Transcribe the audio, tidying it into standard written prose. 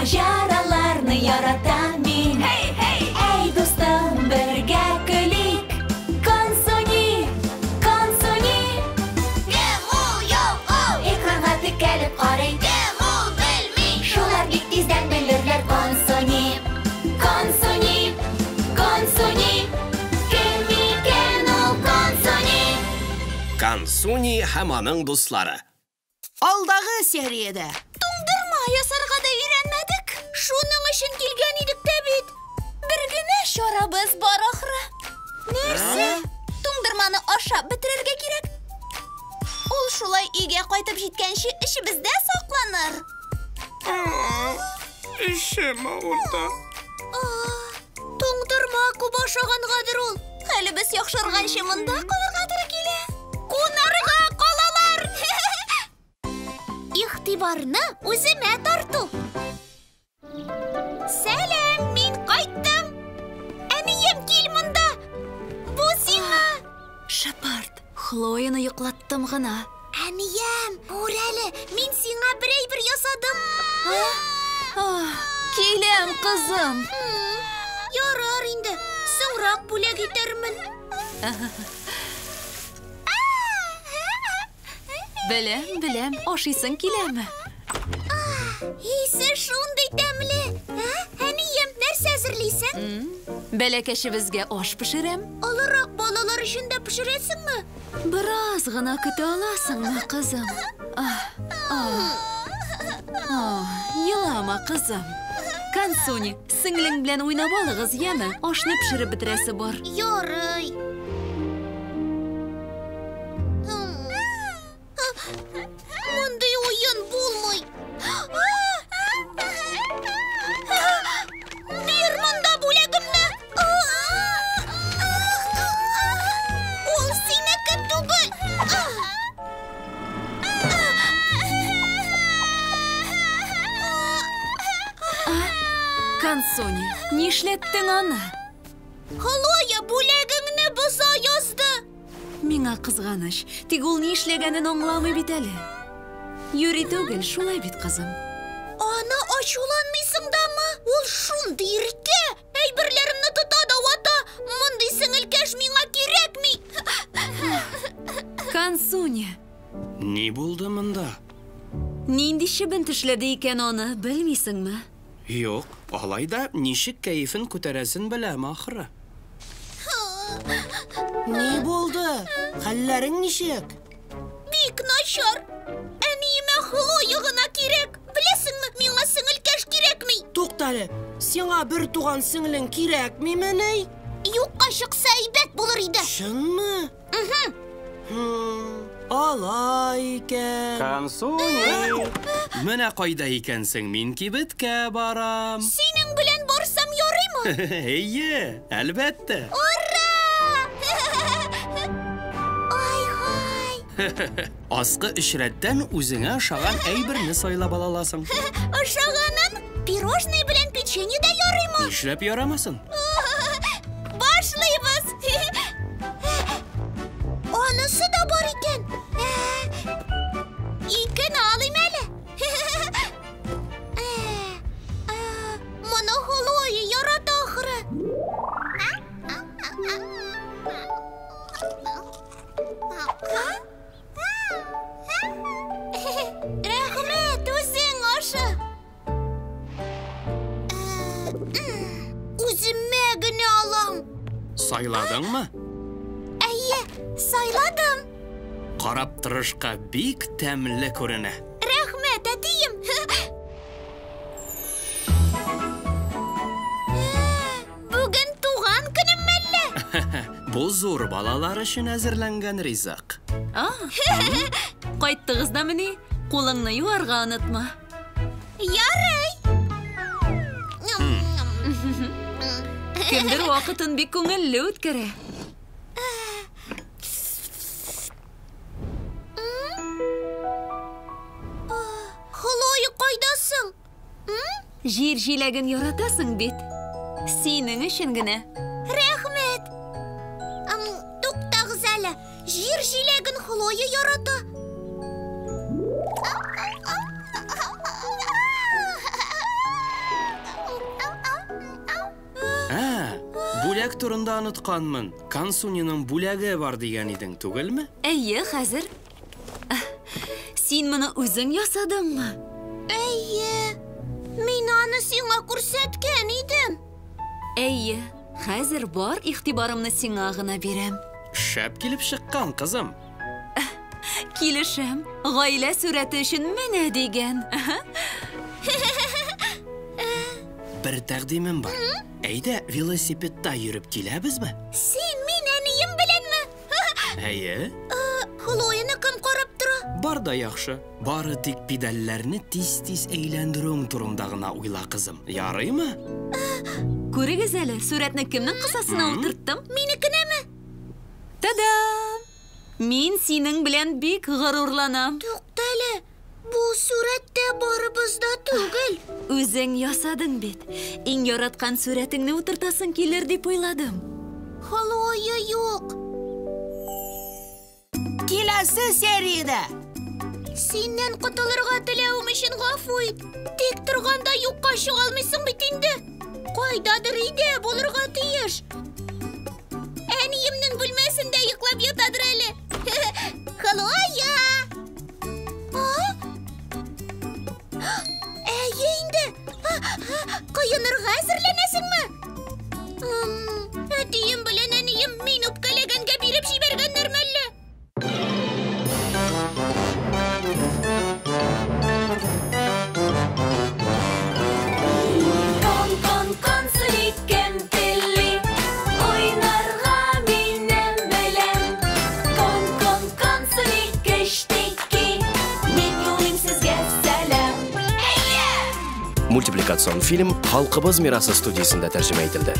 Маҗараларны яратам мин. Һей, һей! Әй, дустым, бергә көлик. Консуни, Консуни. Кем ул, юк ул? Экранга текәлеп карый. Кем ул, белми. Шулар бик тиздән белерләр. Консуни, Консуни, Консуни. Кем икән ул Консуни? Консуни һәм аның дуслары. Алдагы сериядә. Туңдырма ясарга да өйрәнмәдек. Шуның өчен килгән идек тә бит. Бер генә чарабыз бар ахры. Нәрсә? Туңдырманы ашап бетерергә кирәк. Ул шулай өйгә кайтып җиткәнче эчебездә сакланыр. Эчем авырта. Туңдырма күп ашагангадыр ул. Хәлебез яхшырганчы монда калырга туры килә. Кунарга калалар. Игътибарны үземә тарту. Сәлам, мин кайттым. Әнием, кил монда. Бу сиңа. Шепард, Хлояны йоклаттым гына. Әнием, күр әле, мин сиңа бер әйбер ясадым. Киләм, кызым. Ярар инде, соңрак бүләк итәрмен. Беләм, беләм, ашыйсың киләме? Исе шундый тәмле. Әнием, нәрсә әзерлисең? Бәләкәчебезгә аш пешерәм. Олырак балалар өчен дә пешерәсеңме? Бераз гына көтә аласыңмы, кызым? Елама, кызым. Консуни, сеңлең белән уйнап алыгыз, яме? Ашны пешереп бетерәсе бар. Ярый. Мондый уен булмый. Бир монда бүләгемне. Ул синеке түгел. Консуни, нишләттең аны? Хлоя бүләгеңне боза язды. Миңа кызганыч, тик ул нишләгәнен аңламый бит әле. Юри түгел, шулай бит, кызым. Аны ачуланмыйсың дамы? Ул шундый иркә! Әйберләремне тота да вата. Мондый сеңелкәш миңа кирәкми. Консуни. Ни булды монда? Нинди чебен тешләде икән аны, белмисеңме? Юк, алай да ничек кәефен күтәрәсен беләм ахры. Ни булды? Хәлләрең ничек? Бик начар. Әниемә Хлоя гына кирәк. Беләсеңме, миңа сеңелкәш кирәкми. Туктале, сиңа бер туган сеңлең кирәкмимени? Юкка чыкса әйбәт булыр иде. Чынмы? Алай икән. Консуни! Менә кайда икәнсең, мин кибеткә барам. Синең белән барсам ярыймы? Әйе, әлбәттә. Ура! Ай-һай! Аскы өч рәттән үзеңә ошаган әйберне сайлап ала аласың. Ошаганын пирожное белән печенье дә ярыймы? Нишләп ярамасын? Башлыйбыз! Анысы да бар икән. Икене алыйм әле. Моны Хлоя ярата ахры. Рәхмәт, үзең аша. Үземә генә алам. Сайладыңмы? Әйе, сайладым. Карап торышка бик тәмле күренә. Рәхмәт, әтием. Бүген туган көнем мәллә? Бу зур балалар өчен әзерләнгән ризык. Кайттыгыз да мени? Кулыңны юарга онытма. Ярый. Кемдер вакытын бик күңелле үткәрә. Хлоя, кайдасың? Җир җиләген яратасың бит. Синең өчен генә. Рәхмәт. Туктагыз әле. Җир җиләген Хлоя ярата. Бүләк турында онытканмын. Консуниның бүләге бар дигән идең, түгелме? Әйе, хәзер. Син моны үзең ясадыңмы? Әйе. Мин аны сиңа күрсәткән идем. Әйе, хәзер бар игътибарымны сиңа гына бирәм. Шәп килеп чыккан, кызым. Килешәм. Гаилә сурәте өчен менә дигән. Бер тәкъдимем бар. Әйдә, велосипедта йөреп киләбезме? Син мин әнием беләнме? Әйе. Хлояны кем карап тора? Бар да яхшы. Бары тик педальләрне тиз-тиз әйләндерүең турында гына уйла, кызым. Ярыймы? Күрегез әле, сурәтне кемнең кысасына утырттым? Минекенәме? Та-дам! Мин синең белән бик горурланам. Туктале, бу сурәттә барыбыз да түгел. Үзең ясадың бит. Иң яраткан сурәтеңне утыртасың килер дип уйладым. Хлоя юк. Киләсе сериядә. Синнән котылырга теләвем өчен гафу ит. Тик торганда юкка чыга алмыйсың бит инде. Кайдадыр өйдә булырга тиеш. Әниемнең бүлмәсендә йоклап ятадыр әле. Хлоя! А? Әйе инде. Коенырга әзерләнәсеңме? Әтием белән әнием мин үпкәләгәнгә биреп җибәргәннәрме әллә? Кон, кон, консуни, кем тели? Уйнарга минем белән. Кон, кон, консуни, кечтеки. Мин юлыйм сезгә сәлам. Мультипликацион фильм Халкыбыз мирасы студиясендә тәрҗемә ителде.